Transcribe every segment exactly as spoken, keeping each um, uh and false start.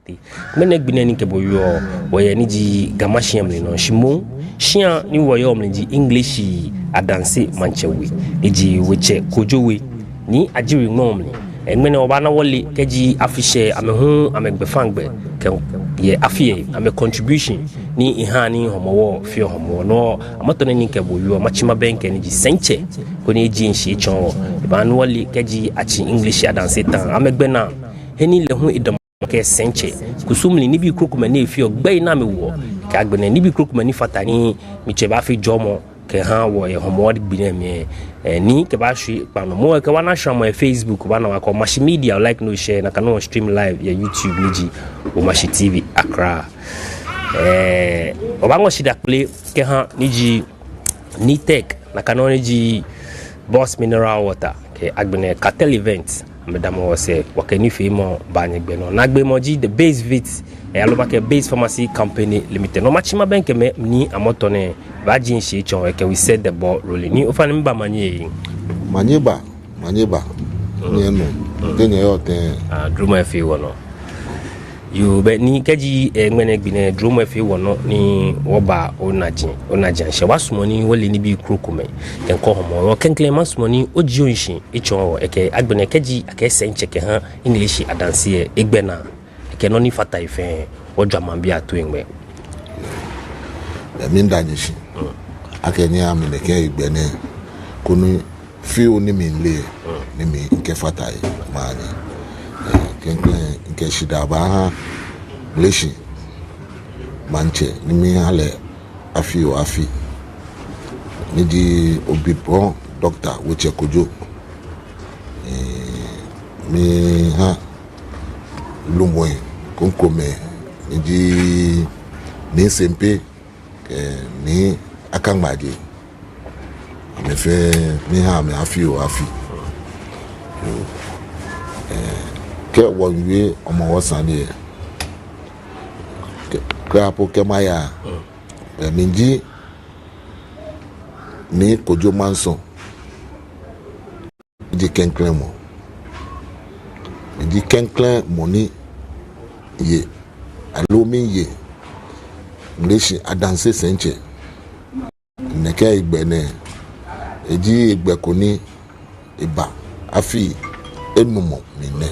Ŋmɛnɛ gbi nɛɛ ni kɛ bo wieɔ, wɔyɛ ni ji Ga Mashi lɛ mli nɔ, shi moŋ shia ni wɔyɔɔ mli ji English Adanse Maŋtsɛ We, ni ji Wetsɛ Kojo We, ni ajiri ŋmɔ mli. Ŋmɛnɛ wɔbaana wɔle kɛji afi shɛ, amɛ hu amɛgbɛfaŋ gbɛ, kɛ yɛ afi lɛ amɛ contribution ni ehaa ni Hɔmɔwɔ feɔ Hɔmɔwɔ. No hewɔ, amrɔ nɛɛ ni kɛ bo wieɔ, matsi mabɛŋkɛ ni ji Sɛitsɛ, koni ejie shishi etsɔɔ wɔ. Ebaha ni wɔle kɛji atsi English Adanse tã, amɛgbɛnaa, he ni lɛ hu edamɔ akɛ Sɛitsɛ. Kusum mli nibii krokomɛi ni efeɔ, gbɛi ni amɛwoɔ, kɛ agbɛnɛ nibii krokomɛi ni fata ni mitsɛ baafee jɔɔmɔ kɛha wɔ yɛ Hɔmɔwɔ gbi nɛɛ mli lɛ, ni kɛbaashwie kpaa nɔ. Mɔ kɛ wɔna shramɔ yɛ Facebook, wɔbaana wɔ akɛ Omashi Media, like ni oshare, nakai nɔŋŋ stream live yɛ YouTube ni ji Omashi T V Accra. Ɛɛ, wɔbaaŋɔ shidaa kpele kɛha ni ji Nitec, nakai nɔŋŋ ni ji Boss Mineral Water kɛ agbɛnɛ Cartel Event, amɛdamɔ wɔsɛɛ, wɔkɛ nifeemɔ baa nyɛgbɛ nɔ. Naagbee mɔ ji The Base Vit, ɛɛ, aloo makɛɛ Base Pharmacy Company Limited. No hewɔ matsi mabɛŋkɛ mɛi ni amrɔ nɛɛ baajie shishi etsɔɔ wɔ, kɛ we set the ball rolling. Ni ofainɛ miiba omanye. Omanye ba, omanye ba. Nyɛnɔ, te nyɛyɔɔ tɛŋŋ? Ah, dromɔ lɛ efee wɔnɔ. Yoo, bɛ ni kɛji, ɛɛ, ŋmɛnɛ gbi nɛɛ dromɔ lɛ efee wɔnɔ ni wɔba onaji, onajiaŋ shɛ, wɔbaasumɔ ni wɔle nibii krokomɛi kɛkɔ Hɔmɔwɔ. Klɛŋklɛŋ masumɔ ni ojie shishi etsɔɔ wɔ, ɛɛ, kɛ agbɛnɛ kɛji akɛɛ Sɛitsɛ kɛha English Adanse lɛ, egbɛnaa, ɛɛ, kɛ nɔ ni fata he fɛɛ, wɔjwa maŋbii atoiŋ gbɛ. Bɛ miida nyɛ shi akɛ nyɛha mi nɛkɛ hegbɛ nɛɛ, koni fioo ni mile lɛ, ni mikɛfata he maha nyɛ. Ɛɛ, klɛŋklɛŋ mikɛ shidaa baaha Ŋleshi Maŋtsɛ ni miiha lɛ afi oo afi, ni ji Oblempɔŋ Doctor Wetsɛ Kojo. Ɛɛ, miiha lumɛi krokomɛi, ni ji Nii Sempe kɛ Nii Akaŋmaje. Amɛ fɛɛ miiha amɛ afi oo afi. Ɛɛ, kɛ wɔmiiwie Hɔmɔwɔ sane lɛ, kɛ, kɛ apo kɛ maya, ɛɛ, mi ji Nii Kojo Manso. Miji klɛŋklɛŋ mɔ. Miji klɛŋklɛŋ mɔ ni ye, aloo miye Ŋleshi Adanse Sɛitsɛ. Nɛkɛ hegbɛ nɛɛ, eji hegbɛ ko ni eba afii enumɔ mli nɛ.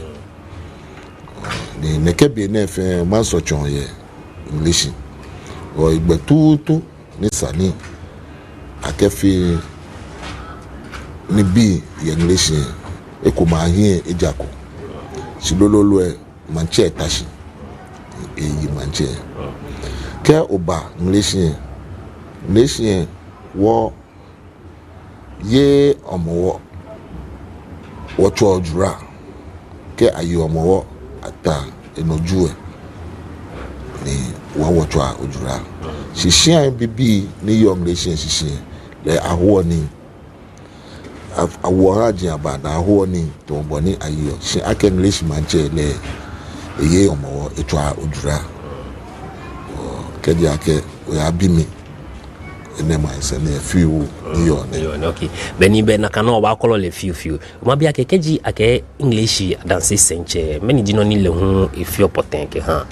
Ni nɛkɛ be nɛɛ fɛɛ Manso tsɔɔ yɛ Ŋleshi. Wɔ hegbɛ tuuntu ni sa ni akɛfee nibii yɛ Ŋleshi lɛ, eko maŋ hiɛ ejako. Shi lolo lɛ, maŋtsɛ ta shi, eyi maŋtsɛ. Kɛ oba Ŋleshi lɛ, Ŋleshi lɛ, wɔyeee Hɔmɔwɔ, wɔtswaa ojura. Kɛ aye Hɔmɔwɔ, ataa enɔ juu lɛ, ni wɔ wɔtswaa ojura. Shi shiai bibii ni yɔɔ Ŋleshi lɛ shishi lɛ, ahoɔ nii. A-, awoɔ haaji abaa ni ahoɔ nii tamɔ bɔ ni ayeɔ. Shi akɛ Ŋleshi Maŋtsɛ lɛ, eyeee Hɔmɔwɔ, etswaa ojura. Ɔɔ, kɛji akɛ oyabi mi, enɛ maŋsɛɛ nɛɛ fioo ni yɔɔ nɛ. Yɔɔ nɛ, okay. Bɛ ni bɛ nakai nɔŋŋ wɔbaakɔlɔ lɛ fioo fioo. Mabi akɛ, kɛji akɛɛ Ŋleshi Adanse Sɛitsɛ, mɛni ji nɔ ni lɛ hu efeɔ pɔtɛɛ kɛha?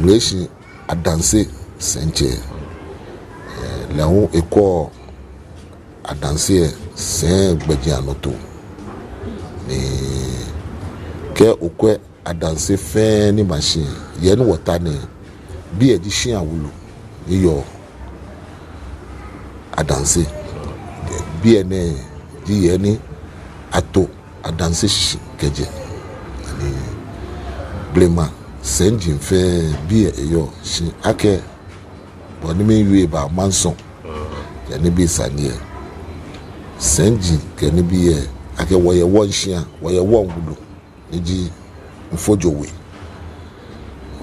Ŋleshi Adanse Sɛitsɛ, ɛɛ, lɛ hu ekɔɔ adanse lɛ sɛi gbɛjianɔtoo. Ni kɛ okwɛ adanse fɛɛ ni ma shi, he ni wɔta nɛɛ, biɛ ji shia wulu ni yɔɔ adanse. Biɛ nɛɛ ji he ni ato adanse shishi kɛjɛ. Ni blema sɛiji fɛɛ biɛ eyɔɔ. Shi akɛ bɔ ni miwie ba Manso kɛ nibii sane lɛ, sɛiji kɛ nibii lɛ, akɛ wɔyɛ wɔŋ shia, wɔyɛ wɔŋ wulu ni ji Mfojo We.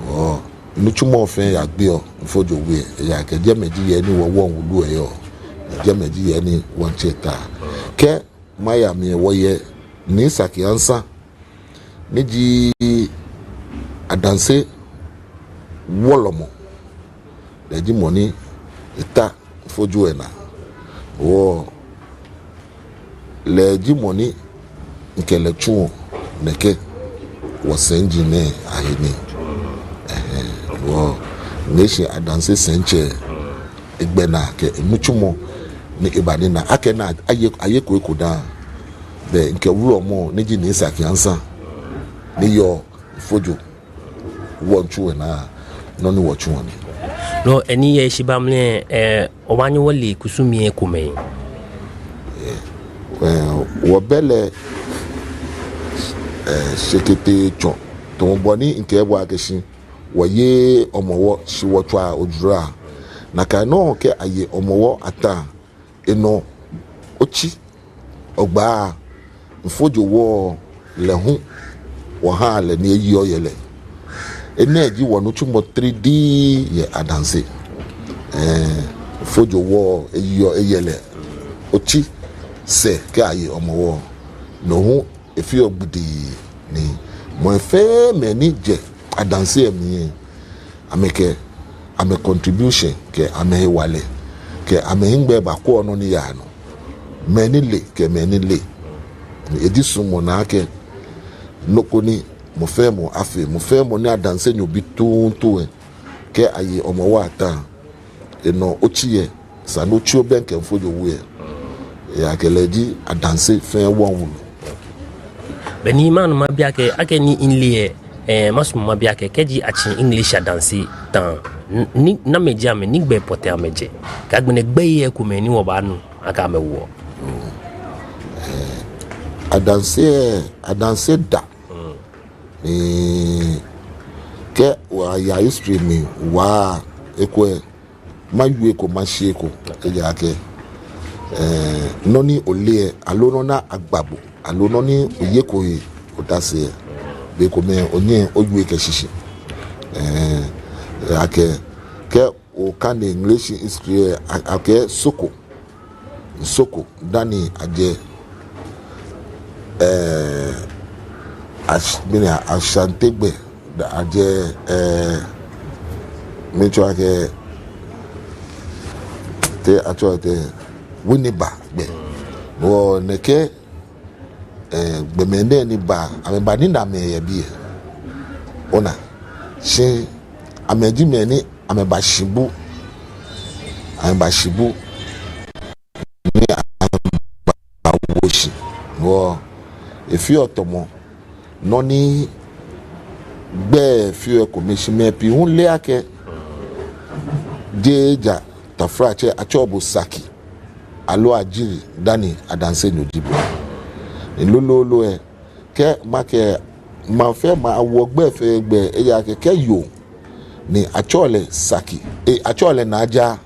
Ɔɔ, nitsumɔ fɛɛ yagbeɔ Mfojo We, ejaakɛ jɛmɛ ji he ni wɔwɔŋ wulu lɛ yɔɔ, jɛmɛ ji he ni wɔŋtsɛ taa. Kɛ maya mli lɛ, wɔyɛ Nii Saki Ansa, ni ji adanse wulɔmɔ. Lɛ ji mɔ ni eta Mfojo We naa. Ɔɔ, lɛ ji mɔ ni mikɛ lɛ tsuɔ nɛkɛ wɔsɛi ji nɛɛ ahe nii. Ɛhɛɛ, wɔ Ŋleshi Adanse sɛitsɛ egbɛnaa kɛ enitsumɔ ni eba nina akɛ naa aye, ayeko eko dã. Bɛ mikɛ wulɔmɔ ni ji Nii Saki Ansa ni yɔɔ Fojo wɔtsu wɛ naa, nɔ ni wɔtsuɔ nɛ. No, eni yɛ shi ba mli, eh, obaanyɛ ole kusumii komɛi. Eh, wɔbɛ lɛ, eh, shekete tsɔ. Tamɔ bɔ ni mikɛɛ bo akɛ shi wɔyeee Hɔmɔwɔ shi wɔtswaa Odwira. Nakai nɔŋŋ kɛ aye Hɔmɔwɔ Ataa, enɔ otsi, ogbaa, Fojo wɔ lɛ hu wɔhaa lɛ ni eyeɔ yɛ lɛ. Enɛ ji wɔnitsumɔ titri yɛ Adanse. Ɛɛ, Fojo wɔ eyeɔ, eyɛ lɛ otsi sɛɛ kɛ aye Hɔmɔwɔ. No hu efeɔ gbidii ni mɛi fɛɛ mɛi ni jɛ Adanse lɛ mli lɛ, amɛkɛ amɛ contribution kɛ amɛhewalɛ kɛ amɛhiŋmɛi bakwɛɔ nɔ ni yaa nɔ. Mɛi ni le kɛ mɛi ni leee. Eji suɔmɔ naa akɛ nɔ ko ni mɔ fɛɛ mɔ afee, mɔ fɛɛ mɔ ni Adansenyo bi tuuntu lɛ, kɛ aye Hɔmɔwɔ Ataa, enɔ otsi lɛ, esa ni otsi obɛŋkɛ Fojo We lɛ. Ejaakɛ lɛ ji Adanse fɛɛ wɔŋ wulu. Beni manu mabi akɛ, akɛni mile lɛ, eh, masumɔ mabi akɛ, kɛji atsi Ŋleshi Adanse tã, n-, ni, namɛi ji amɛ, nɛgbɛ pɔtɛɛ amɛjɛ? Kɛ agbɛnɛ gbɛi komɛi ni wɔbaanu akɛ amɛwoɔ. Eh, Adanse, Adanse da. Ni kɛ wɔya history mli waa eko lɛ, mawie eko, mashie eko. Ejaakɛ, eh, nɔ ni ole lɛ, aloo nɔ ni agba bo, aloo nɔ ni oyeko he odase lɛ, bei komɛi onyɛŋ owie kɛ shishi. Eh, akɛ, kɛ okane Ŋleshi history lɛ, a-, akɛɛ Soko. Soko, dani ajɛ, eh, Ash-, mɛni, Ashanti gbɛ, da-, ajɛ, eh, miitsɔɔ akɛ, te atsɛɔ tɛŋŋ, Winneba gbɛ. Wɔ nɛkɛ, eh, gbɔmɛi nɛɛ ni ba, amɛbanina amɛ yɛ biɛ. Ona, shi amɛji mɛi ni amɛbashi bu, amɛbashi bu ni amɛbawo shi. Wɔ efeɔ tamɔ nɔ ni gbɛi feɔ ekomɛi, shi mɛi pii hu leee akɛ jeee ja, taflatsɛ, atsɛɔ bo Saki aloo Ajiri dani Adansenyo ji bo. Ni lolo lɛ, kɛ makɛɛ, maŋ fɛɛ maŋ, awoɔ gbɛi fɛɛ gbɛi, ejaakɛ kɛ yoo ni atsɛɔ lɛ Saki, eh, atsɛɔ lɛ Naa Djaa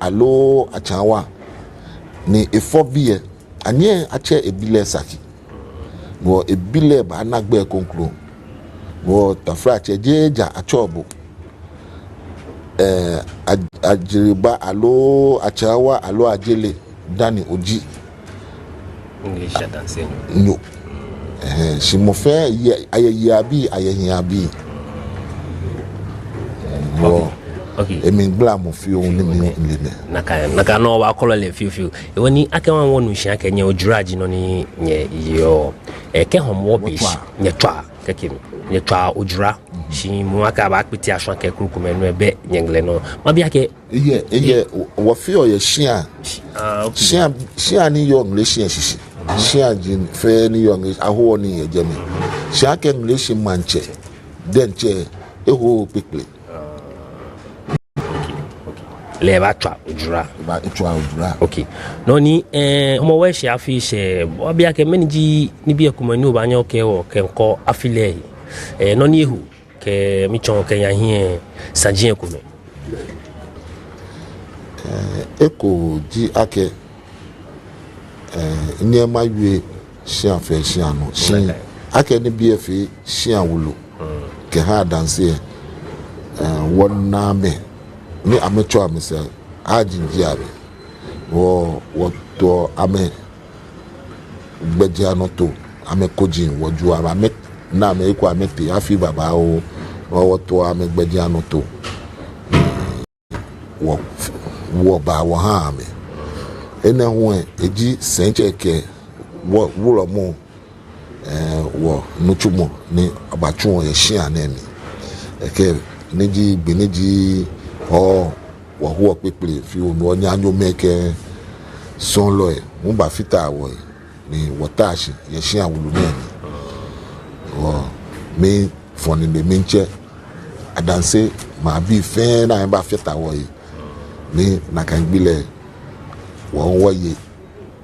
aloo Atsaawa, ni efɔ bi lɛ, anyɛɛɛ atsɛ ebi lɛ Saki. Wɔ ebi lɛ baana gbɛi kroko. Wɔ, taflatsɛ, jeee ja atsɛɔ bo, eh, Aj-, Ajiriba aloo Atsaawa aloo Ajele dani oji Ŋleshi Adansenyo. Nyo. Ɛhɛɛ, shi mɔ fɛɛ yɛ, ayɛ yei abii, ayɛ hii abii. Wɔ, okay. Emligbalamɔ fioo ni mile nɛ. Nakai, nakai nɔŋŋ, wɔkɔlɔ lɛ fiofio. Ehewɔ ni akɛ wɔ wɔnu shi akɛ nyɛ Odwira ji nɔ ni nyɛyeɔ. Eh, kɛ Hɔmɔwɔ be shi, nyɛtswaa, kɛkɛ mi, nyɛtswaa Odwira. Shi moŋ akɛ abaakpiti ashwã kɛ krokomɛi nɔ lɛ, bɛ nyɛŋlɛ nɔ. Mabi akɛ Eyɛ, eyɛ, wɔfeɔ yɛ shia. Ah, okay. Shia, shia ni yɔɔ Ŋleshi lɛ shishi. Shia ji fɛɛ ni yɔɔ Ŋleshi, ahoɔ nii yɛ jɛmɛ. Shi akɛ Ŋleshi Maŋtsɛ diɛŋtsɛ ehooo kpekple. Ah, okay, okay. Lɛ ebaatswa Odwira. Ebatswa Odwira. Okay. No ni, eh, Hɔmɔwɔ shi afi shɛ, wɔbi akɛ mɛni ji nibii komɛi ni obaanyɛ okɛɛ wɔ kɛkɔ afi lɛ he. Eh, nɔ ni eho kɛ miitsɔɔ kɛya hiɛ saji komɛi. Eh, eko ji akɛ, eh, nyɛŋ mawie shia fɛɛ shia nɔ. Shi akɛ nibii lɛ fee shia wulu kɛha Adanse lɛ, eh, wɔna amɛ ni amɛtsɔɔ amɛsɛɛ, aji ji amɛ. Wɔ, wɔtoɔ amɛ gbɛjianɔtoo, amɛkoji, wɔju amɛ, amɛna amɛ eko, amɛtee afii babaoo, wɔ, wɔtoɔ amɛ gbɛjianɔtoo. Wɔ, wɔbaa wɔhaa amɛ. Enɛ hu lɛ, eji sɛitsɛ kɛ wɔ, wulɔmɔ eh, wɔnitsumɔ ni abatsu yɛ shia nɛɛ mli. Ekɛ ni ji gbi ni ji Hɔɔ, wɔhoɔ kpekple fioo, no hewɔ ni anyɔmɛi kɛ sɔɔlɔi hu bafata wɔhe ni wɔta shi yɛ shia wulu nɛɛ mli. Hewɔ mifɔ nine ni mitsɛ Adanse maŋbii fɛɛ ni amɛbafata wɔhe ni nakai gbi lɛ wɔ hu wɔye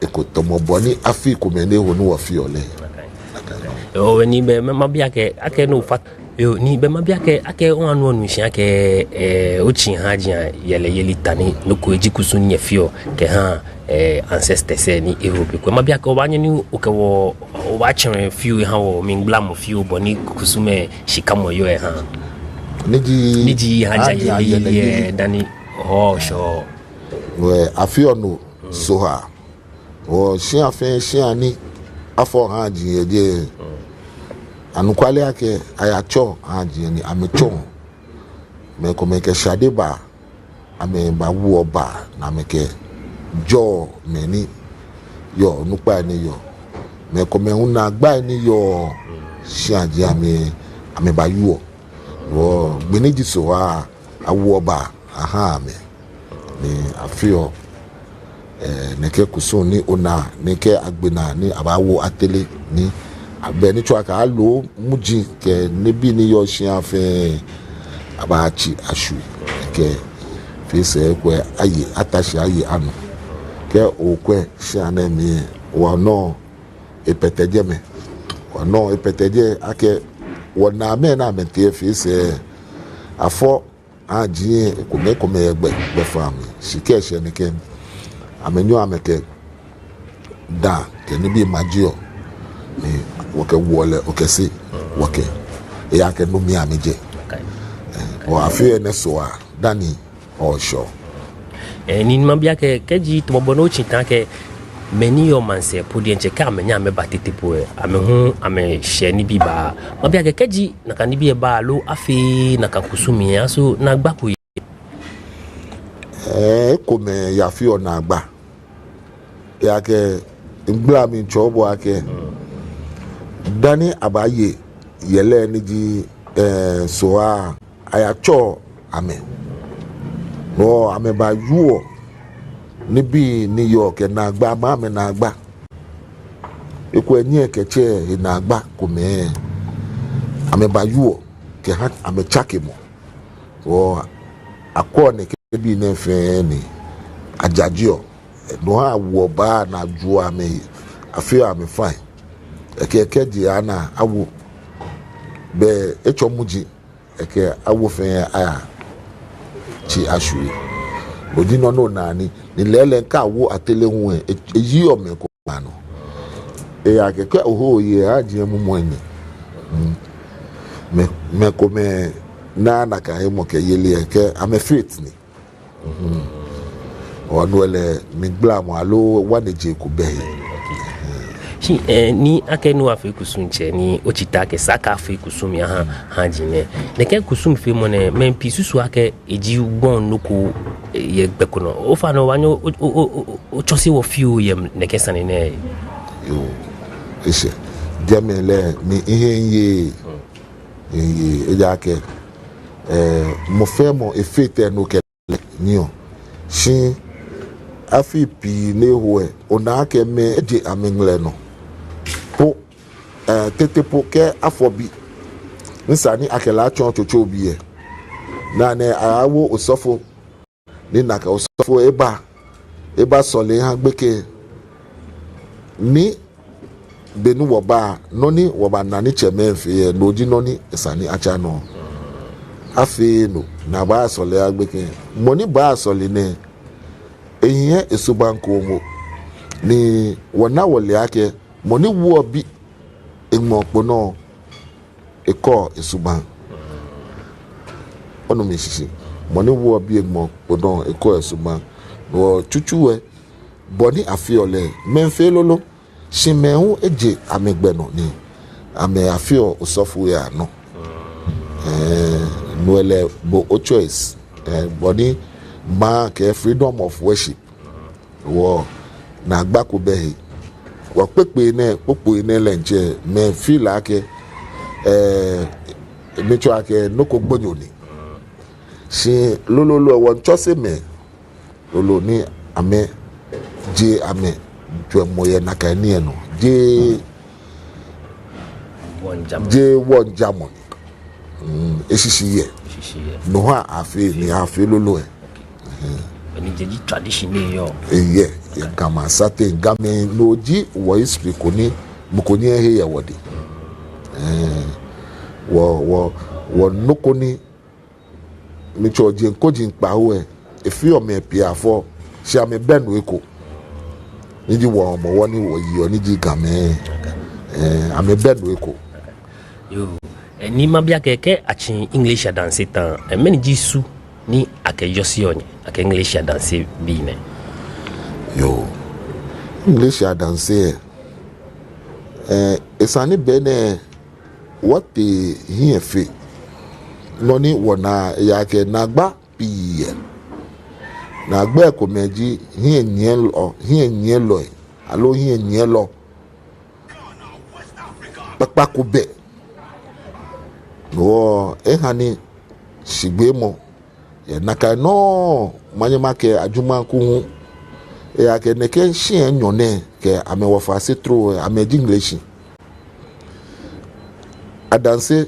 eko tamɔ bɔ ni afii komɛi ni eho ni wɔfeɔ lɛ. Yoo, ni bɛ mabi akɛ, akɛ no fa. Yoo, ni bɛ mabi akɛ, akɛ onu, onu shi akɛ, eh, otsi haaji ayɛlɛyeli ta ni nɔ ko eji kusum ni efeɔ kɛha, eh, ancestors lɛ ni eho be ko. Mabi akɛ obaanyɛ ni okɛ wɔ, obaatsɔɔ fioo oha wɔ mligbalamɔ fioo bɔ ni kusum lɛ shikamɔ yɔɔ eha. Ni ji, ni ji haaji ayɛlɛyeli, eh, dani Hɔɔ shɔ. Wɛ, afeɔ no Sohaa. Hewɔ shia fɛɛ shia ni afɔ haaji yɛ jɛi, anɔkwale akɛ ayatsɔ haaji ni amɛtsɔ. Mɛi komɛi kɛ shade baa, amɛbawoɔ baa ni amɛkɛjɔɔ mɛi ni yɔɔ, onukpai ni yɔɔ. Mɛi komɛi hu naagbai ni yɔɔ shia jɛi amɛ, amɛbawoɔ. Hewɔ gbi ni ji Sohaa, awoɔ baa ahaa amɛ ni afeɔ, eh, nɛkɛ kusum ni ona, nɛkɛ agbɛnɛ ni abaawo atere ni abɛ ni tsɔɔ akɛ aloo muji kɛ nibii ni yɔɔ shia fɛɛ abaatsi ashwie. Kɛ fee sɛɛ ekolɛ aye, ata shi aye anu. Kɛ okwɛ shia nɛɛ mli, wɔnɔ epɛtɛ jɛmɛ. Wɔnɔ epɛtɛ jɛi akɛ wɔnaamɛi ni amɛtee fee sɛɛ afɔ haaji lɛ ekomɛi, ekomɛi yɛ gbɛ, gbɛfaa mli. Shi kɛ eshɛ nɛkɛ, amɛnyɛɔ amɛkɛ daa kɛ nibii majeɔ ni wɔkɛwoɔ lɛ, wɔkɛseɔ, wɔkɛ, eya kɛ no mli amɛjɛ. Eh, wɔ afeɔ enɛ Sohaa dani Hɔɔ shɔ. Eh, ni mabi akɛ, kɛji tamɔ bɔ ni otsi ta akɛ mɛi ni yɔɔ maŋsɛɛ po diɛŋtsɛ kɛ amɛnyɛ amɛba tete po lɛ, amɛ hu amɛshɛ nibii baa. Mabi akɛ, kɛji nakai nibii lɛ ba loo afeee nakai kusum lɛ, aso naagba ko yɛ? Eh, ekomɛi yafeɔ naagba. Ejaakɛ migbala mitsɔɔ bo akɛ dani abaaye yɛlɛ ni ji, eh, Sohaa, ayatsɔɔ amɛ. No hewɔ amɛbawoɔ nibii ni yɔɔ kɛ naagba, amɛ, amɛnaagba. Ekolɛ nyɛ kɛ tsɛ enaagba komɛi amɛbawoɔ kɛha amɛtsakemɔ. Hewɔ akwɛɔ nɛkɛ bii nɛɛ fɛɛ ni ajajeɔ. No hewɔ awoɔ baa ni ajoɔ amɛ, afeɔ amɛ fine. Ekɛ, kɛji ana awo, bɛ etsɔ muji, ekɛ awo fɛɛ aya tsi ashwie. No ji nɔ ni ona ni, ni lɛɛlɛŋ kɛ awo atere hu lɛ, e-, eyiɔ mɛi komɛi anɔ. Ejaakɛ kɛ oho oye haaji lɛ mumɔ lɛ, mm, mɛi, mɛi komɛi naaa nakai hemɔkɛyeli lɛ, kɛ amɛ faith ni. Mhm. Hewɔ no lɛ mligbalamɔ aloo wanejee ko bɛ he. Shi, eh, ni akɛ no afee kusum tsɛ ni otsi ta akɛ esa akɛ afee kusum lɛ aha haaji nɛɛ. Nɛkɛ kusum feemɔ nɛɛ, mɛi pii susuɔ akɛ eji wɔŋ nɔ ko, eh, yɛ gbɛ ko nɔ. Ofainɛ obaanyɛ o, o, o, o, otsɔse wɔ fioo yɛ nɛkɛ sane nɛɛ? Yoo, eshɛ. Jɛmɛ lɛ, mi mihe miyeee. Mihe miyeee, ejaakɛ, eh, mɔ fɛɛ mɔ e-faith lɛ nɔ kɛ lɛ nyiɛɔ. Shi afii pii ni eho lɛ, onaa akɛ mɛi eje amɛŋmlɛ nɔ po, eh, tete po kɛ afɔ bi ni esa ni akɛ lɛ atsɔɔ tsotsobi lɛ, naa nɛɛ awo osɔfo, ni nakai osɔfo lɛ eba, ebasɔle eha gbekɛ lɛ. Ni be ni wɔba, nɔ ni wɔbana ni tsɛmɛi fee lɛ, no ji nɔ ni esa ni atsa nɔ. Afeee no, ni abasɔle aha gbekɛ lɛ. Mɔ ni baasɔle nɛɛ, ehiɛ esubaŋ ko momo. Ni wɔna wɔle akɛ mɔ ni woɔ bi eŋmɛ okpo nɔ, ekɔɔ esubaŋ. Onu mishishi? Mɔ ni woɔ bi eŋmɛ okpo nɔ, ekɔɔ esubaŋ. No hewɔ tsutsu lɛ, bɔ ni afeɔ lɛ, mɛi fee lolo, shi mɛi hu eje amɛgbɛ nɔ ni amɛyafeɔ osɔfoi anɔ. Eh, no lɛ bo o-choice. Eh, bɔ ni maŋ kɛɛ freedom of worship. Hewɔ naagba ko bɛ he. wɔkpekpee nɛɛ, kpokpoi nɛɛ lɛ ŋtsɛ, mɛi feel akɛ, eh, mitsɔɔ akɛ nɔ ko gbonyo ni. Shi lolo lɛ, wɔmiitsɔse mɛi lolo ni amɛjie amɛjwɛŋmɔ yɛ nakai nii lɛ nɔ. Jeee, jeee wɔŋjamɔ ni. Mm, eshishi yɛ. No hewɔ afee ni afee lolo lɛ. Ni jeee tradition ni yɔɔ. Eyɛ, yɛ Gamɛi asateŋ, Gamɛi, no ji wɔ history ko ni mɔ ko nyɛŋ ehe yɛ wɔdɛŋ. Eh, wɔ, wɔ, wɔ nɔ ko ni mitsɔɔ jeŋ ko jeŋ kpawo lɛ, efeɔ mɛi pii afɔ, shi amɛbɛ no eko. Ni ji wɔ Hɔmɔwɔ ni wɔyeɔ ni ji Gamɛi. Eh, amɛbɛ no eko. Yoo, eh, ni mabi akɛ, kɛ atsi English Adanse ta, eh, mɛni ji su ni akɛyɔseɔ nyɛ akɛ English Adanse bii nɛɛ? Yoo, English Adanse, eh, esa ni be nɛɛ wɔtee hiɛ fe. Nɔ ni wɔnaa, eyɛ akɛ naagba pii yɛ. Naagbai komɛi ji hiɛnyiɛlɔ, hiɛnyiɛlɔi, aloo hiɛnyiɛlɔ kpakpa ko bɛ. No hewɔ eha ni shigbeemɔ yɛ nakai nɔŋŋ. Manyɛ makɛɛ Ajumanku hu, eyɛ akɛ nɛkɛ shia enyɔ nɛɛ kɛ amɛwɔfase trom, amɛji Ŋleshi. Adanse,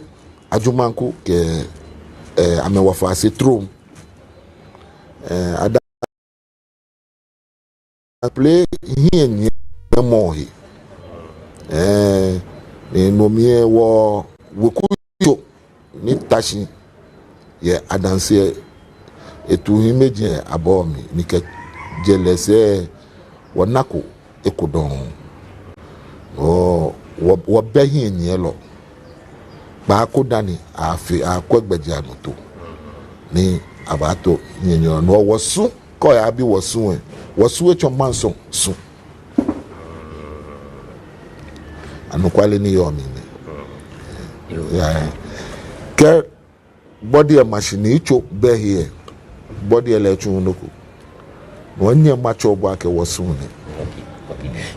Ajumanku kɛ, eh, amɛwɔfase trom. Eh, Adanse play hiɛnyiɛmɔ he. Eh, ni no mli lɛ wɔweku tso ni ta shi yɛ Adanse lɛ, etu hiimeji abɔɔ mli, ni kɛjɛ lɛ sɛɛ wɔnako eko dɔŋŋ. Wɔ, wɔ, wɔbɛ hiɛnyiɛlɔ kpaako dani afee, akwɛ gbɛjianɔtoo ni abaato hiɛnyiɛlɔ. No hewɔ wɔsu, kɛ oyabi wɔsu lɛ, wɔsu etsɔ maŋsɔ su. Anɔkwale ni yɔɔ mli nɛ. Yoo. Yeah. Kɛ body lɛ ma shi ni yitso bɛ he lɛ, body lɛ lɛ etsuuu nɔ ko. No hewɔ minyɛŋ matsɔɔ bo akɛ wɔsu nɛ.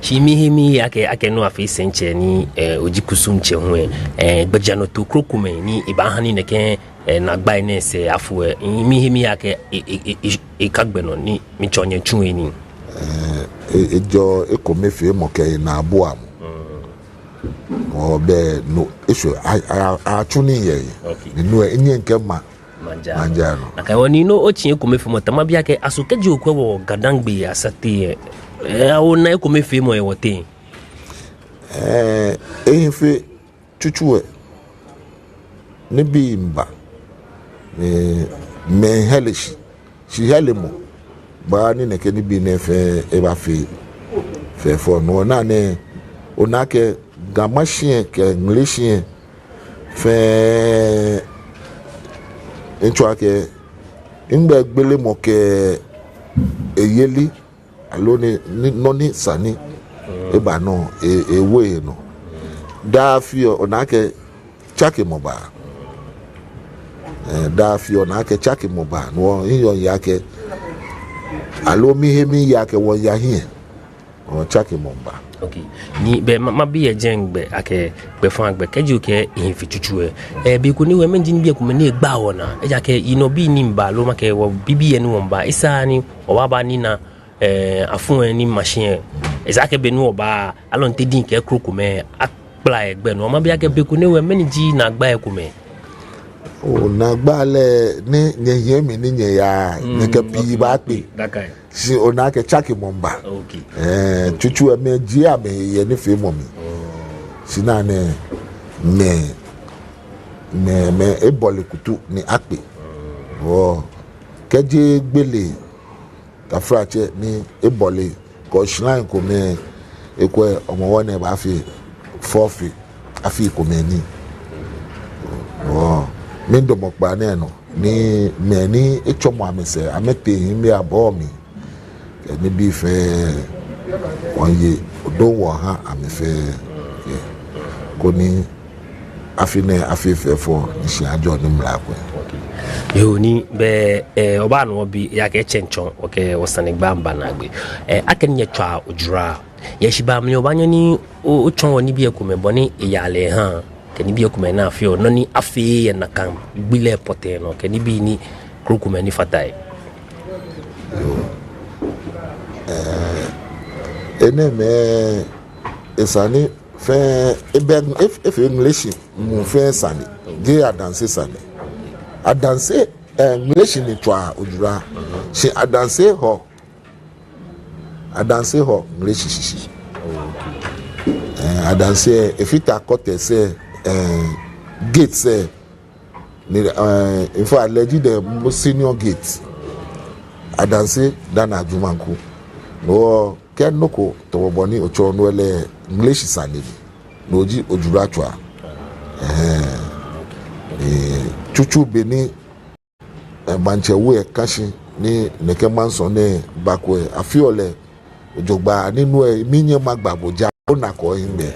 Shi mihe miye akɛ, akɛ no afee sɛitsɛ ni, eh, oji kusumtsɛ hu lɛ, eh, gbɛjianɔtoo krokomɛi ni ebaaha ni nɛkɛ, eh, naagbai nɛɛ sɛɛ afo lɛ, mihe miye akɛ e, e, e, e, eka gbɛ nɔ ni mitsɔɔ nyɛ tsu he nii. Eh, e, ejɔ ekomefeemɔ kɛ enaabuamɔ. Ɔɔ, bɛ no, eshwɛ, a, a, atsu nii yɛ he. Okay. Ni no lɛ, minyɛŋ mikɛma. Maŋ ja. Maŋ ja nɔ. Nakai hewɔ ni no otsi ekomefeemɔ ta, mabi akɛ, aso kɛji okwɛ wɔ Ga-Dangme asateŋ lɛ, eh, ona ekomefeemɔ yɛ wɔteŋ? Eh, ehi fe tsutsu lɛ, nibii miiba, ni mɛi hɛle shi. Shi hɛlemɔ baaha ni nɛkɛ nibii nɛɛ fɛɛ eba fɛɛ, fɛɛ fɔ. No hewɔ nɛɛ, ona akɛ Ga Mashi lɛ kɛ Ŋleshi lɛ fɛɛ, mitsɔɔ akɛ, ŋgbɛ gbelemɔ kɛ eyeli, aloo ni, ni, nɔ ni sa ni eba nɔ, e, ewo ehe nɔ. Daa afi lɛ, ona akɛ tsakemɔ baa. Eh, daa afi lɛ, ona akɛ tsakemɔ baa. No hewɔ miyɔɔ miyeɔ akɛ, aloo mihe miye akɛ wɔya hiɛ. Ɔɔ, tsakemɔ baa. Okay. Ni bɛ ma, mabi yɛ jɛmɛ gbɛ akɛ, gbɛfaŋ gbɛ, kɛji okɛɛ ehi fe tsutsu lɛ, eh, be ko ni wɔmɛi ji nibii komɛi ni egbaa wɔnaa. Ejaakɛ yinɔbii ni miiba, aloo makɛɛ wɔbibii lɛ ni wɔmiiba, esaaa ni wɔbaaba ni wɔna, eh, afun lɛ ni mashi lɛ. Esa akɛ be ni wɔba, alɔnte diŋ kɛ krokomɛi akpla yɛ gbɛ nɔ. Mabi akɛ be ko ni wɔmɛi ji naagbai komɛi. Oo, naagba lɛ ni nyɛhiɛ mli ni nyɛyaa, mm, nyɛkɛ pii baakpe. Shi ona akɛ tsakemɔ miiba. Okay. Eh, tsutsu lɛ mɛi jie amɛhe yɛ nifeemɔ mli. Oh. Shi nɛɛ, mɛi, mɛi, mɛi ebɔle kutu ni akpe. Oh. Kɛji gbele taflatsɛ ni ebɔle kɛ shrine komɛi, ekolɛ Hɔmɔwɔ nɛɛ baafee fɔ fe afii komɛi nii. Ɔɔ, miidamɔ kpaa nɛɛ nɔ ni mɛi ni etsɔmɔ amɛsɛɛ amɛtee hiɛmɛi abɔɔ mli kɛ nibii fɛɛ, wɔye odɔŋ wɔha amɛ fɛɛ, koni afi nɛɛ afee fɛɛ fɔ ni shia ajɔ ni mla akwɛ. Yoo, ni bɛ, eh, obaanu obi, ejaakɛ etsɛŋ tsɔ, okɛ wɔsanegbaa miiba naagbee. Eh, akɛni nyɛtswaa ojura, Yɛ heshibaa mli lɛ obaanyɛ ni o- otsɔɔ wɔ nibii komɛi bɔ ni eyaa lɛ ehaa, kɛ nibii komɛi ni afeɔ, nɔ ni afeee yɛ nakai gbi lɛ pɔtɛɛ nɔ, kɛ nibii ni krokomɛi ni fata he. Enɛɛmɛi, esa ni fɛɛ, ebɛ, ef- efee Ŋleshi muu fɛɛ sane, jeee Adanse sane. Adanse, eh, Ŋleshi ni tswaa ojwara. Shi Adanse Hɔ, Adanse Hɔ Ŋleshi shishi. Eh, Adanse, efata Kɔtɛ sɛɛ, eh, gate sɛɛ, ni, eh, in fact, lɛ ji the most senior gate. Adanse dani Ajumanku. No, kɛ nɔ ko tamɔ bɔ ni otsɔɔ nɔ lɛ, Ŋleshi sane ni. No ji ojwara tswaa. Ɛhɛɛ. Eh, tsutsu be ni, eh, maŋtsɛ we lɛ ka shi ni nɛkɛ mansɔ nɛɛ bako lɛ, afeɔ lɛ jogbaŋŋ ni no lɛ, minyɛŋ magba bo ja, onako hiŋmɛi.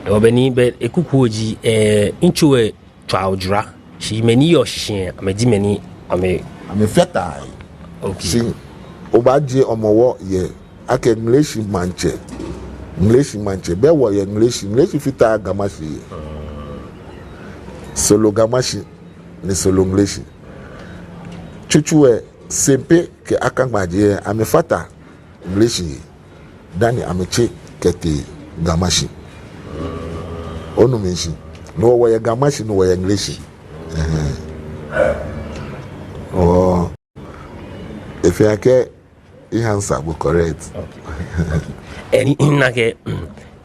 Ewɔ bɛ ni bɛ ekuku ji, eh, ŋutsu lɛ tswaa ojwara. Shi mɛi ni yɔɔ shishi lɛ, amɛji mɛi ni amɛ- amɛfata he. Okay. Shi obaajie Hɔmɔwɔ yɛ akɛ Ŋleshi maŋtsɛ. Ŋleshi maŋtsɛ. Bɛ wɔyɛ Ŋleshi. Ŋleshi fataaa Ga Mashie. Solo Ga Mashie, ni solo Ŋleshi. Tsutsu lɛ, Sempe kɛ Akaŋmaje lɛ, amɛfata Ŋleshi he dani amɛtse kɛtee Ga Mashie. Onu mi shishi? No wɔyɛ Ga Mashie, no wɔyɛ Ŋleshi. Ɛhɛɛ. Oh. Efee akɛ mi-answer bo correct. Okay. Okay. Eni, mina akɛ,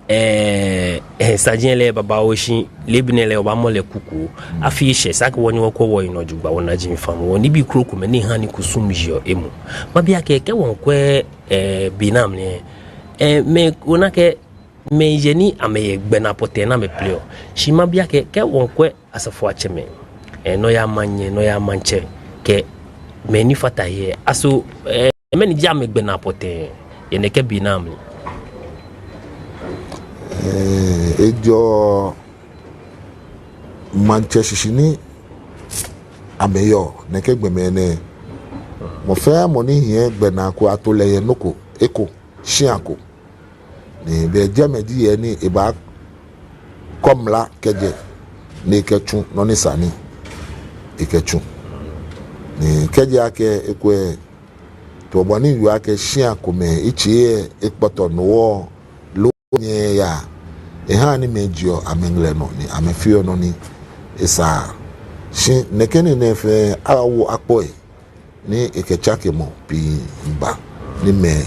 eh, eh, saji lɛ babaoo shi, leebi nɛɛ lɛ obaamɔ lɛ kuku. Afi eshɛ, esa akɛ wɔnyɛ wɔkwɛ wɔyi nɔ jogbaŋŋ, wɔna jɛmɛ fam. Wɔ nibii krokomɛi ni haa ni kusum yeɔ emuu. Mabi akɛ, kɛ wɔŋkwɛ, eh, be ni amli lɛ, eh, mɛi, ona akɛ mɛi yɛ ni amɛyɛ gbɛnaa pɔtɛɛ ni amɛpleɔ. Shi mabi akɛ, kɛ wɔŋkwɛ asafoatsɛmɛi, eh, nɔyaa manyɛ, nɔyaa maŋtsɛ, kɛ mɛi ni fata he lɛ, aso, eh, mɛni ji amɛgbɛnaa pɔtɛɛ yɛ nɛkɛ be ni amli? Eh, ejɛɔ maŋtsɛ shishi ni amɛyɔɔ nɛkɛ gbɔmɛi nɛɛ. Mɔ fɛɛ mɔ ni hiɛ gbɛnaa ko ato lɛ yɛ nɔ ko, eko, shia ko. Ni bɛ jɛmɛ ji he ni ebaakɔ mla kɛjɛ, ni ekɛtsu nɔ ni sa ni ekɛtsu. Ni kɛji akɛ ekwɛ, tamɔ bɔ ni miwie akɛ shia komɛi etsɛ lɛ ekpɔtɔ nɔ loo nyɛɛɛ eyaa, ehaa ni mɛi jeɔ amɛŋlɛ nɔ ni amɛfeɔ nɔ ni esa. Shi nɛkɛ nii nɛɛ fɛɛ awo akpɔ he ni ekɛ tsakemɔ pii miiba ni mɛi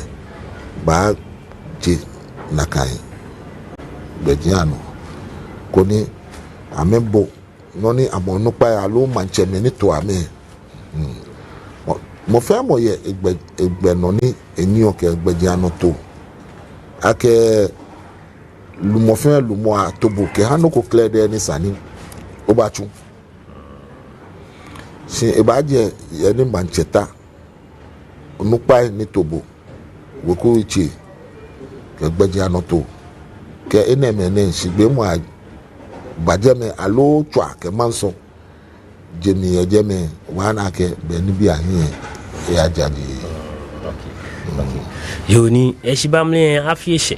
baaje nakai gbɛjianɔ koni amɛbo nɔ ni amɛ onukpai aloo maŋtsɛmɛi ni to amɛ. Hmm. Mɔ, mɔ fɛɛ mɔ yɛ egbɛ, egbɛ nɔ ni enyiɛɔ kɛ gbɛjianɔtoo. Akɛ lumɔ fɛɛ lumɔ ato bo kɛha nɔ ko krɛdɛɛ ni sa ni obatsu. Shi ebaajɛ he ni maŋtsɛ ta, onukpai ni to bo, weku etsɛ, kɛ gbɛjianɔtoo, kɛ enɛɛmɛi nɛɛ, shigbeemɔ aba jɛmɛ aloo tswa kɛ mansɔ jɛ mli yɛ jɛmɛ, obaana akɛ bɛ nibii ahiɛ eyajaje. Okay. Okay. Yoo, ni, eh, heshibaa mli, eh, afi eshɛ.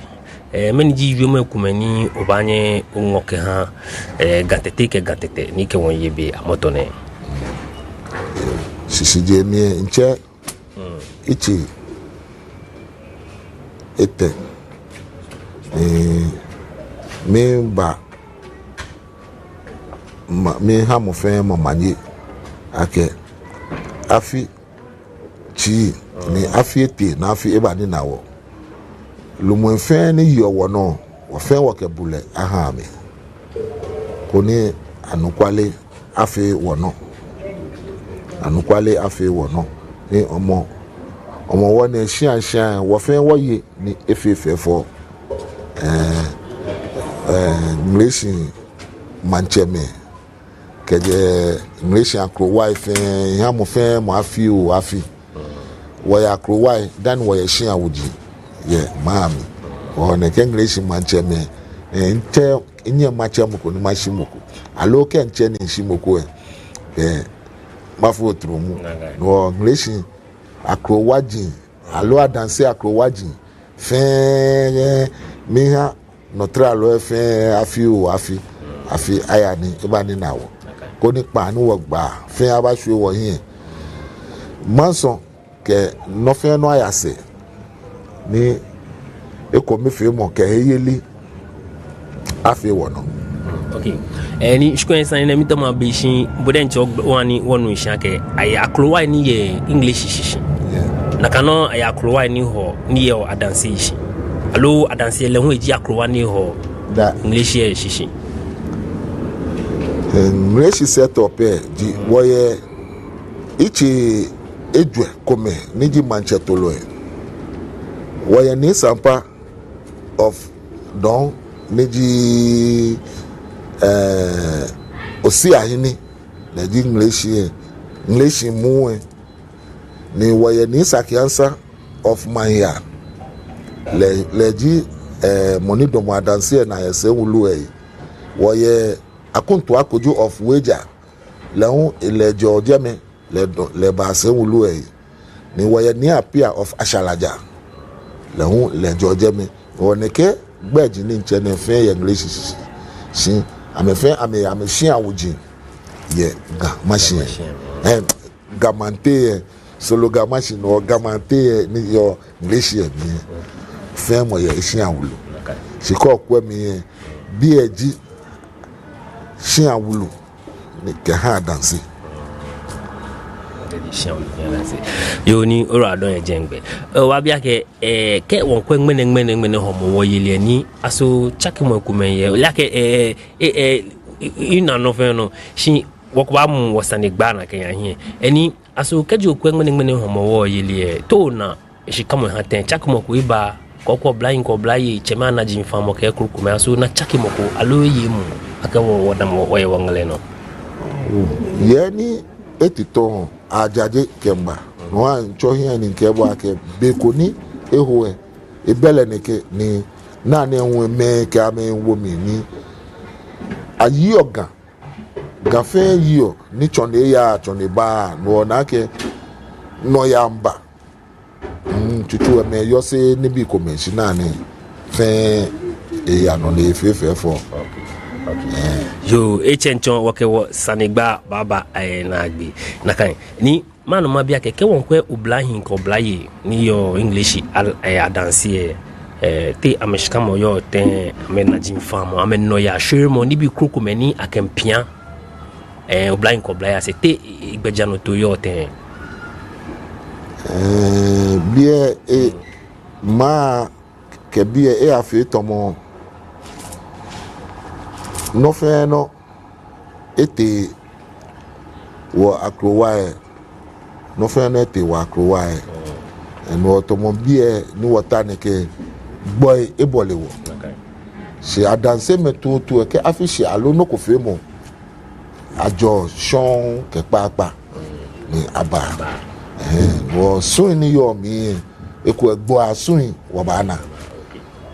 Eh, mɛni ji wiemɔi komɛi ni obaanyɛ oŋɔ kɛha, eh, Ga Tɛtɛ kɛ Ga Tɛtɛ ni kɛ wɔŋ yɛ be amɔtɔ nɛɛ? Shishijee mli lɛ, mitsɛ, etsɛ, etɛ, eh, miiba, ma, miiha mɔ fɛɛ mɔ manye akɛ afi tsii, ni afi etee, ni afi eba nina wɔ. Lumɛi fɛɛ ni yeɔ wɔnɔ, wɔ fɛɛ wɔkɛ bulɛ aha amɛ, koni anɔkwale afee wɔnɔ. Anɔkwale afee wɔnɔ. Ni Hɔmɔ, Hɔmɔwɔ nɛɛ shia shia, wɔ fɛɛ wɔye ni efee fɛfɛo. Eh, eh, Ŋleshi maŋtsɛmɛi kɛjɛ Ŋleshi akrowai fɛɛ, miiha mɔ fɛɛ mɔ afi oo afi. Wɔyɛ akrowai dani wɔyɛ shia wuji yɛ maŋ mli. Wɔ nɛkɛ Ŋleshi maŋtsɛmɛi, eh, mitsɛ, minyɛŋ matsɛ mɔ ko ni mashi mɔ ko. Aloo kɛ mitsɛ ni mishi mɔ ko lɛ, eh, mafo tro mu. Wɔ Ŋleshi akrowaji, aloo Adanse akrowaji fɛɛ, miiha nɔtralɔi fɛɛ afi oo afi, afi aya ni ebanina wɔ. Koni kpaa ni wɔgbaa fɛɛ abashwie wɔhiɛ. Mansɔ kɛ nɔ fɛɛ nɔ aya sɛɛ ni ekomefeemɔ kɛ heyeli afee wɔnɔ. Okay. Ɛɛ, ni shikɔn sane nɛɛ miitao mabi shi, bo diɛŋtsɛ oha ni wɔnu shishi akɛ ayɛ akrowai ni yɛ English shishi. Yeah. Nakai nɔŋŋ ayɛ akrowai ni hɔ, ni yɛ Adanse shishi. Aloo Adanse lɛ hu eji akrowa ni hɔ, daa, English lɛ shishi. Ɛɛ, English setup lɛ ji, wɔyɛ itsɛ ejwɛ komɛi ni ji maŋtsɛtolɔi. Wɔyɛ Nii Sampa of Dɔŋŋ ni ji, ɛɛ, Osiahene, lɛ ji Ŋleshi lɛ, Ŋleshi muu lɛ. Ni wɔyɛ Nii Saki Ansa of Maŋhia, lɛ, lɛ ji, ɛɛ, mɔ ni damɔ Adanse lɛ naa yɛ sɛi wulu lɛ he. Wɔyɛ Akonto Akodwo of Weija, lɛ hu lɛ jɛɔ jɛmɛ, lɛ dɔ, lɛ baa sɛi wulu lɛ he. Ni wɔyɛ Nii Appiah of Ashalaja, lɛ hu lɛ jɛɔ jɛmɛ. Wɔ nɛkɛ gbɛji ni mitsɛ nɛɛ fɛɛ yɛ Ŋleshi shishi. Shi amɛ fɛɛ amɛ, amɛshia wuji yɛ Ga Mashi lɛ. Ɛɛ, Ga Maŋ teŋ lɛ, Solo Ga Mashi, no Ga Maŋ teŋ lɛ ni yɔɔ Ŋleshi lɛ mli lɛ. Fɛɛ mɔ yɛ eshia wulu. Shi kɛ okwɛ mli lɛ, biɛ ji shia wulu ni kɛha Adanse. Yoo, Nii Oradon yɛ jɛŋgbɛ. Ɛɛ, wɔbi akɛ, ɛɛ, kɛ wɔkwɛ ŋmɛnɛ, ŋmɛnɛ, ŋmɛnɛ Hɔmɔwɔ yeli lɛ, ni aso tsakemɔ komɛi yɛ, ole akɛ, ɛɛ, ɛɛ, ɛɛ, ina nɔ fɛɛ nɔ. Shi wɔkɛbaamu wɔsanegbaa naa kɛya hiɛ. Ɛɛ, ni aso kɛji okwɛ ŋmɛnɛ, ŋmɛnɛ Hɔmɔwɔ yeli lɛ, te ona shikamɔ ha tɛŋŋ? Tsakemɔ ko eba, kɔkɔ oblahii kɛ oblayei, tsɛmɛi anajiaŋ famɔ kɛ krokomɛi, aso ona tsakemɔ ko, aloo eye emuu akɛ wɔ, wɔdamɔ, wɔyɛ wɔŋɛlɛ nɔ? Yɛ ni eti tɔŋŋ, ajaje kɛmiiba. No hewɔ mitsɔ hiɛ ni mikɛɛ bo akɛ be ko ni eho lɛ, ebɛ lɛ nɛkɛ ni, naa nɛɛ hu mɛi kɛ amɛwo mli ni ayiɔ Ga. Ga fɛɛ yiɔ, ni tsɔne yaa, tsɔne baa, no hewɔ ona akɛ nɔyaa miiba. Mm, tsutsu lɛ mɛi yɔse nibii komɛi shi naa nɛɛ fɛɛ eyaa nɔ ni efee fɛfɛo. Okay, okay. Ɛɛ. Yoo, etsɛŋ tsɔ wɔkɛ wɔsanegbaa baaba, ɛɛ, naagbee. Nakai ni manu mabi akɛ, kɛ wɔkwɛ oblahii kɛ oblayei ni yɔɔ Ŋleshi al-, ɛɛ, Adanse lɛ, ɛɛ, te amɛshikamɔ yɔɔ tɛŋŋ, amɛnajiaŋ famɔ, amɛnɔyaa shweremɔ, nibii krokomɛi ni akɛmiipia, ɛɛ, oblahii kɛ oblayei asɛɛ, te egbɛjianɔtoo yɔɔ tɛŋŋ? Ɛɛ, biɛ, ɛɛ, maŋ kɛ biɛ, ɛɛ, afee tamɔ nɔ fɛɛ nɔ etee wɔ akrowai lɛ, nɔ fɛɛ nɔ etee wɔ akrowai lɛ. Ɛɛ, no hewɔ tamɔ biɛ ni wɔta nɛkɛ, gbɔi ebɔle wɔ. Okay. Shi Adansemɛi tuuntu lɛ, kɛ afi shi aloo nɔ ko feemɔ, ajɔɔ shɔŋŋ kɛ kpaakpa ni abaa. Ɛhɛɛ, wɔ sui ni yɔɔ mli lɛ, ekolɛ gbɔi asui wɔbaana.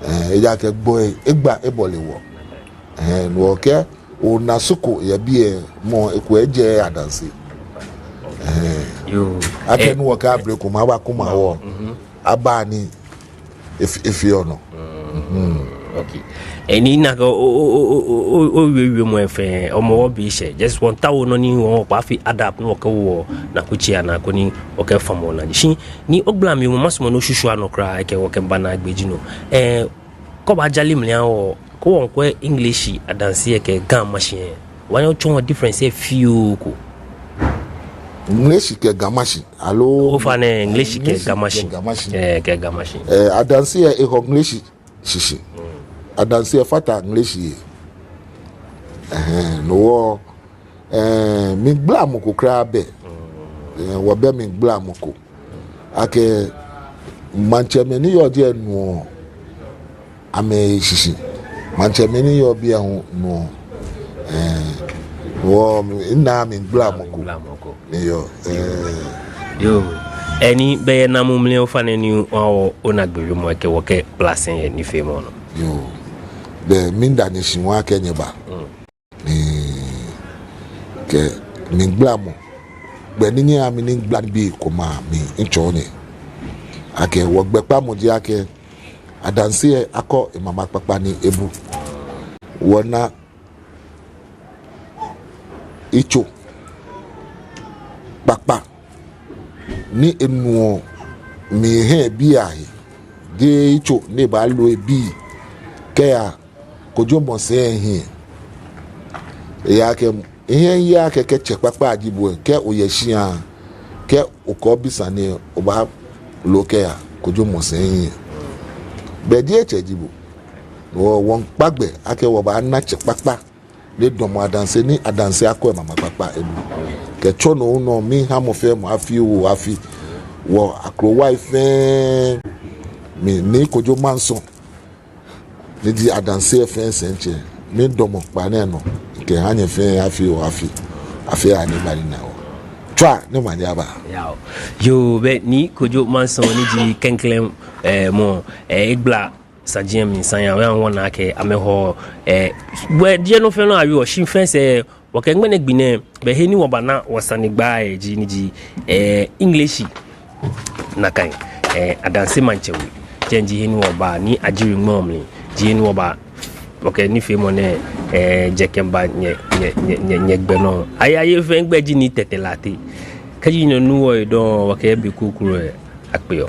Ɛhɛɛ, ejaakɛ gbɔi egba ebɔle wɔ. Ɛhɛɛ, no hewɔ kɛ ona su ko yɛ biɛ, mɔ ekolɛ ejɛ Adanse. Ɛhɛɛ. Yoo. Akɛ, ɛɛ, ni wɔkɛ ablekuma aba kuma wɔ. Mhm. Aba ni efi-, efeɔ nɔ. Mm, okay. Ɛɛ, ni nakai o, o, owiemɔ lɛ fɛɛ, Hɔmɔwɔ be shɛ. Just wɔmiitao nɔ ni wɔkpa fee adapt ni wɔkɛwo nakutsei anaa koni wɔkɛfamɔ naa. Shi Nii, ogbala mi oo, masumɔ ni oshushuɔ nɔ kwraa, kɛ wɔkɛba naagbee ji no. Ɛɛ, kɛ obaajali mli aha wɔ, kɛ wɔkwɛ Ŋleshi Adanse lɛ kɛ Ga Mashi lɛ, obaanyɛ otsɔɔ wɔ difference lɛ fioo ko? Ŋleshi kɛ Ga Mashi, aloo? Ofainɛ, Ŋleshi kɛ Ga Mashi. Ŋleshi kɛ Ga Mashi. Ɛɛ, kɛ Ga Mashi. Ɛɛ, Adanse lɛ ehɔ Ŋleshi shishi. Mm. Adanse lɛ fata Ŋleshi he. Ɛhɛɛ, no hewɔ, ɛɛ, mligbalamɔ ko kwraa bɛ. Mm. Ɛɛ, wɔbɛ mligbalamɔ ko. Akɛ maŋtsɛmɛi ni yɔɔ jɛi nuɔ amɛshishi. Maŋtsɛmɛi ni yɔɔ biɛ hu nuɔ. Ɛɛ, wɔ, minaaa mligbalamɔ ko. Mligbalamɔ ko. Ni yɔɔ, ɛɛ. Yoo. Ɛɛ, ni bɛ yɛ naamuu mli ofainɛ ni oha wɔ onaagbee wiemɔ lɛ kɛ wɔkɛkpla sɛi yɛ nifeemɔ nɔ. Yoo. Bɛ miida nyɛ shi waa akɛ nyɛba. Mm. Ni kɛ mligbalamɔ, gbɛ ni nyɛha mi ni migbala nibii komɛi amli, mitsɔɔ nyɛ akɛ wɔgbɛkpamɔ ji akɛ Adanse lɛ akɔ emama kpakpa ni ebu. Wɔna yitso kpakpa ni enuɔ mli eha ebii ahe. Jeee yitso ni ebaalo ebii kɛya Kojo Mɔsɛɛ hiɛ. Eya akɛ, ehe eya akɛ kɛ tsɛ kpakpa ji bo lɛ, kɛ oyɛ shia, kɛ okɔ bi sane lɛ, obaalo kɛya Kojo Mɔsɛɛ hiɛ. Bɛ jeee tsɛ ji bo. Wɔ, wɔmiikpa gbɛ akɛ wɔbaana tsɛ kpakpa ni edamɔ Adanse, ni Adanse akɔ emama kpakpa ebu. Kɛtsɔ no nɔ, miiha mɔ fɛɛ mɔ afi oo afi. Wɔ akrowai fɛɛ, mi Nii Kojo Manso, ni ji Adanse fɛɛ sɛitsɛ, miidamɔ kpaa nɛɛ nɔ kɛha nyɛ fɛɛ afi oo afi. Afi aya ni eba ni ena wɔ. Tswa ni omanye aba. Yao. Yoo, bɛ Nii Kojo Manso ni ji klɛŋklɛŋ, eh, mɔ, eh, egbla saji lɛ mli sane lɛ, oyɛ wɔna akɛ amɛhɔ, eh, bɛ jeee nɔ fɛɛ nɔ awieɔ, shi fɛɛ sɛɛ, wɔkɛ ŋmɛnɛ gbi nɛɛ, bɛ he ni wɔbana wɔsanegbaa lɛ ji ni ji, eh, English. Nakai, eh, Adanse Maŋtsɛ We. Jɛi ji he ni wɔba ni ajiri ŋmɔ mli, ji he ni wɔba, wɔkɛ nifeemɔ nɛɛ, eh, jɛ kɛmiiba nyɛ, nyɛ, nyɛ, nyɛ, nyɛgbɛ nɔ. Ayi, ayi, fɛɛ migbɛi ji Nii Tetteh Lartey. Kɛji nyɛnu wɔ dɔŋŋ, wɔkɛ be kroko lɛ akpeɔ.